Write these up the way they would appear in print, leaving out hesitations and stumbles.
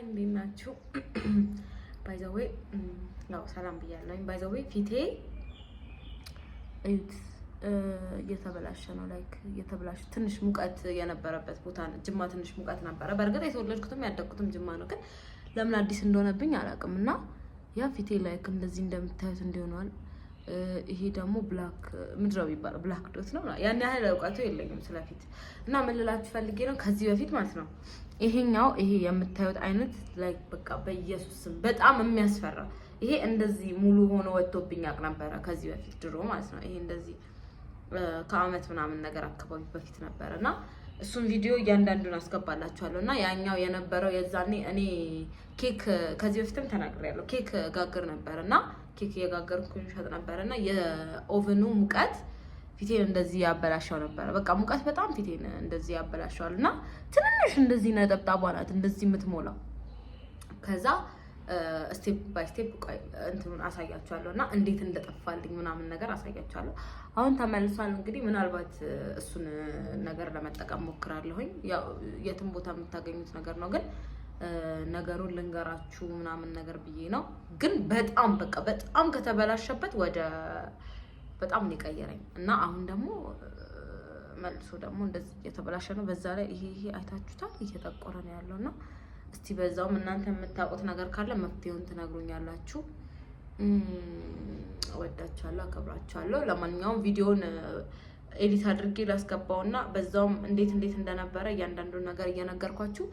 እንዴት ናችሁ? By the way ያው ሰላም ብያለሁኝ። By the way ፊቴ እዩት እየተበላሸ ነው። Like እየተበላሸ፣ ትንሽ ሙቀት የነበረበት ቦታ ነው። ጅማ ትንሽ ሙቀት ነበረ። በእርግጥ የተወለድኩትም ያደግኩትም ጅማ ነው፣ ግን ለምን አዲስ እንደሆነብኝ አላውቅም። እና ያ ፊቴ like እንደዚህ እንደምታዩት እንዲሆነዋል። ይሄ ደግሞ black ምንድን ነው የሚባለው? Black dot ነው። ያን ያህል እውቀቱ የለኝም ስለፊት። እና ምን ልላችሁ ፈልጌ ነው፣ ከዚህ በፊት ማለት ነው ይሄኛው ይሄ የምታዩት አይነት like በቃ በኢየሱስ ስም በጣም የሚያስፈራ ይሄ እንደዚህ ሙሉ ሆኖ ወጥቶብኝ ያውቅ ነበረ ከዚህ በፊት ድሮ ማለት ነው። ይሄ እንደዚህ ከአመት ምናምን ነገር አካባቢ በፊት ነበረ እና እሱን ቪዲዮ እያንዳንዱን አስገባላችኋለሁ። እና ያኛው የነበረው የዛኔ እኔ ኬክ፣ ከዚህ በፊትም ተናግሬያለሁ፣ ኬክ ጋግር ነበር እና ኬክ እየጋገርኩኝ ሸጥ ነበር እና የ oven ኑ ሙቀት ፊቴን እንደዚህ ያበላሸው ነበረ። በቃ ሙቀት በጣም ፊቴን እንደዚህ ያበላሸዋል እና ትንንሽ እንደዚህ ነጠብጣቧ ናት እንደዚህ የምትሞላው። ከዛ step by step እንትኑን አሳያችኋለሁ እና እንዴት እንደጠፋልኝ ምናምን ነገር አሳያችኋለሁ። አሁን ተመልሷል። እንግዲህ ምናልባት እሱን ነገር ለመጠቀም ሞክራለሁኝ። ያው የትም ቦታ የምታገኙት ነገር ነው፣ ግን ነገሩን ልንገራችሁ ምናምን ነገር ብዬ ነው። ግን በጣም በቃ በጣም ከተበላሸበት ወደ በጣም ነው የቀየረኝ እና አሁን ደግሞ መልሶ ደግሞ እንደዚህ እየተበላሸ ነው። በዛ ላይ ይሄ አይታችሁታል፣ እየጠቆረ ነው ያለው። እና እስቲ በዛውም እናንተ የምታውቁት ነገር ካለ መፍትሄውን ትነግሩኛላችሁ። እወዳችኋለሁ፣ አከብራችኋለሁ። ለማንኛውም ቪዲዮውን edit አድርጌ ላስገባውና በዛውም እንዴት እንዴት እንደነበረ እያንዳንዱን ነገር እየነገርኳችሁ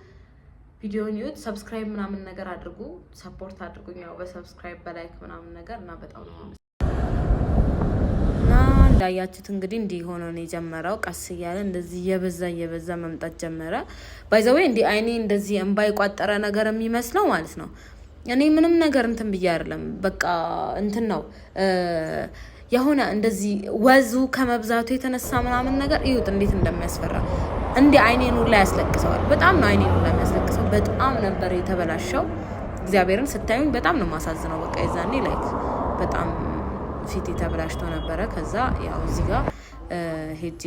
ቪዲዮውን ይዩት። Subscribe ምናምን ነገር አድርጉ፣ support አድርጉኝ። ያው በ subscribe፣ በ like ምናምን ነገር እና በጣም ነው እና እንዳያችሁት እንግዲህ እንዲህ ሆኖ ነው የጀመረው። ቀስ እያለ እንደዚህ እየበዛ እየበዛ መምጣት ጀመረ። By the way እንዲህ አይኔ እንደዚህ እንባ የቋጠረ ነገር የሚመስለው ማለት ነው። እኔ ምንም ነገር እንትን ብዬ አይደለም። በቃ እንትን ነው የሆነ እንደዚህ ወዙ ከመብዛቱ የተነሳ ምናምን ነገር። እዩት እንዴት እንደሚያስፈራ። እንዲህ አይኔን ሁላ ያስለቅሰዋል። በጣም ነው አይኔን ሁላ የሚያስለቅሰው። በጣም ነበር የተበላሸው። እግዚአብሔርን ስታዩኝ በጣም ነው ማሳዝነው። በቃ የዛኔ like በጣም ፊቴ ተበላሽቶ ነበረ። ከዛ ያው እዚህ ጋር ሄጄ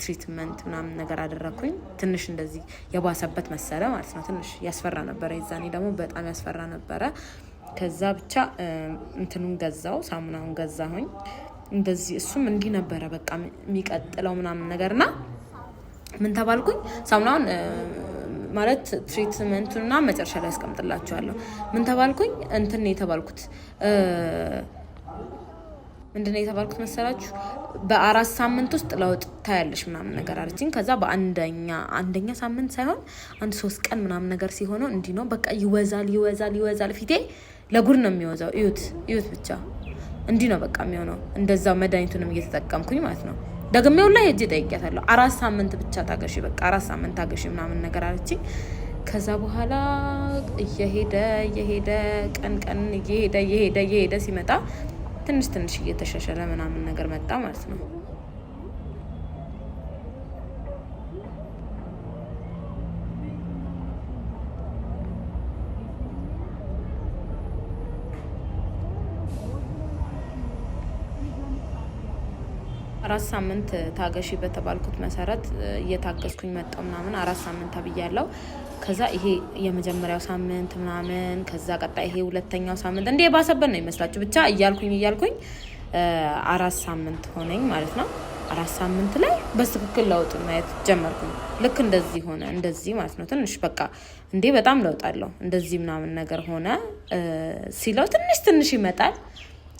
treatment ምናምን ነገር አደረግኩኝ። ትንሽ እንደዚህ የባሰበት መሰለ ማለት ነው። ትንሽ ያስፈራ ነበረ። የዛኔ ደግሞ በጣም ያስፈራ ነበረ። ከዛ ብቻ እንትኑን ገዛው፣ ሳሙናውን ገዛሁኝ። እንደዚህ እሱም እንዲህ ነበረ በቃ የሚቀጥለው ምናምን ነገር። እና ምን ተባልኩኝ፣ ሳሙናውን ማለት treatment ኡና መጨረሻ ላይ ያስቀምጥላችኋለሁ። ምን ተባልኩኝ? እንትን የተባልኩት ምንድነው የተባልኩት መሰላችሁ? በ4 ሳምንት ውስጥ ለውጥ ታያለሽ ምናምን ነገር አለችኝ። ከዛ በአንደኛ አንደኛ ሳምንት ሳይሆን አንድ 3 ቀን ምናምን ነገር ሲሆነው እንዲህ ነው በቃ ይወዛል፣ ይወዛል፣ ይወዛል። ፊቴ ለጉድ ነው የሚወዛው። እዩት፣ እዩት ብቻ እንዲህ ነው በቃ የሚሆነው። እንደዛው መድኃኒቱንም እየተጠቀምኩኝ ማለት ነው። ደግሜ ሁላ ሄጄ ጠይቄያታለሁ። 4 ሳምንት ብቻ ታገሺ፣ በቃ 4 ሳምንት ታገሺ ምናምን ነገር አለችኝ። ከዛ በኋላ እየሄደ እየሄደ ቀን ቀን እየሄደ እየሄደ እየሄደ ሲመጣ ትንሽ ትንሽ እየተሻሻለ ምናምን ነገር መጣ ማለት ነው። 4 ሳምንት ታገሺ በተባልኩት መሰረት እየታገስኩኝ መጣው ምናምን። 4 ሳምንት ተብያለሁ። ከዛ ይሄ የመጀመሪያው ሳምንት ምናምን፣ ከዛ ቀጣይ ይሄ ሁለተኛው ሳምንት እንዲህ የባሰበት ነው ይመስላችሁ። ብቻ እያልኩኝ እያልኩኝ 4 ሳምንት ሆነኝ ማለት ነው። 4 ሳምንት ላይ በትክክል ለውጥ ማየት ጀመርኩኝ። ልክ እንደዚህ ሆነ እንደዚህ ማለት ነው። ትንሽ በቃ እንዴ በጣም ለውጥ አለው እንደዚህ ምናምን ነገር ሆነ ሲለው ትንሽ ትንሽ ይመጣል፣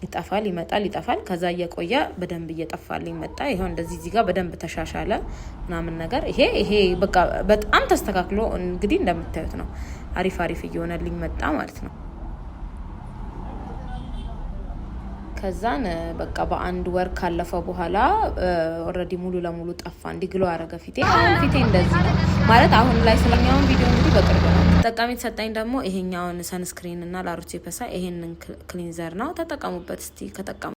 ይጠፋል፣ ይመጣል፣ ይጠፋል። ከዛ እየቆየ በደንብ እየጠፋልኝ መጣ። ይኸው እንደዚህ እዚህ ጋር በደንብ ተሻሻለ ምናምን ነገር። ይሄ በቃ በጣም ተስተካክሎ እንግዲህ እንደምታዩት ነው። አሪፍ አሪፍ እየሆነልኝ መጣ ማለት ነው። ከዛን በቃ በአንድ ወር ካለፈ በኋላ already ሙሉ ለሙሉ ጠፋ። እንዲህ glow አረገ ፊቴ። አሁን ፊቴ እንደዚህ ነው ማለት አሁን ላይ ስለኛውን ቪዲዮ እንግዲህ በቅርብ ነው ጠቃሚ የተሰጠኝ ደግሞ ይሄኛውን sunscreen እና La Roche Posay ይሄንን cleanser ነው። ተጠቀሙበት እስቲ ከጠቀሙ።